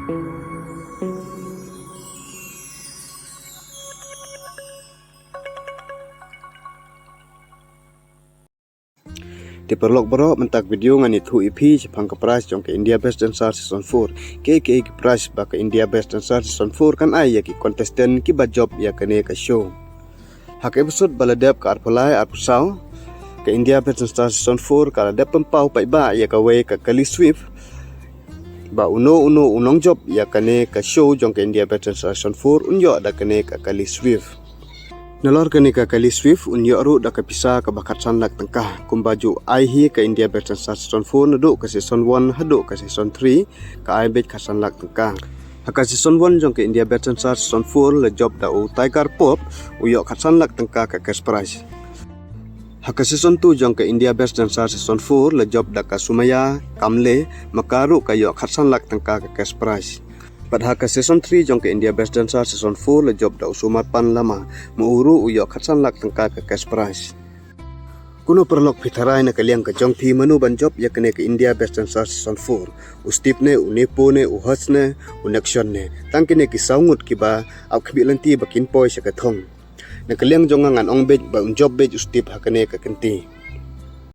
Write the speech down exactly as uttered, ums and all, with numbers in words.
Te paralok baroh, mynta ka video ngan ïathuh ïa phi shaphang ka prize jong ka India Best Dancer Season four. Ki, ki, ki prize ba ka India Best Dancer Season four kan ai ïa ki contestant kiba jop ïa kane ka show. Ha ka episode ba la dep ka arphew lai arphew saw, ka India Best Dancer Season four ka la dep pynpaw paidbah ïa kawei ka Kali Swift. Ba uno uno u nongjop ïa kane ka show jong ka India Best Dancer Season four un ïoh da kane ka Kali Swift. Nalor kane ka Kali Swift un ïoh ruh da ka pisa kaba khatsan lak tyngka. Kumba ju ai hi ka India Best Dancer Season four naduh ka season one haduh ka season three, ka ai beit khatsan lak tyngka. Ha ka season one jong ka India Best Dancer Season four la jop da u Tiger Pop, u ïoh khatsan lak tyngka ka cash prize. Ha ka season two jong ka India Best Dancer Season four la jop da ka Sumaya Kamle, ma ka ruh ka ïoh khatsan lak tyngka ka cash prize. Bad ha ka season three jong ka India Best Dancer Season four la jop da u Sumarpan Lama, ma u ruh u ïoh khatsan lak tyngka ka cash prize. Kumno paralok, phi tharai na ka liang ka jong phi mano ban jop ïa kane ka India Best Dancer Season four? U Steve ne, u Nepo ne, u Hutch ne, u Nexon ne? Tang kine ki saw ngut kiba ap khmih lynti ba kin poi sha ka thong. Na ka liang jong nga ngan ong beit ba un jop beit u Steve ha kane ka kynti.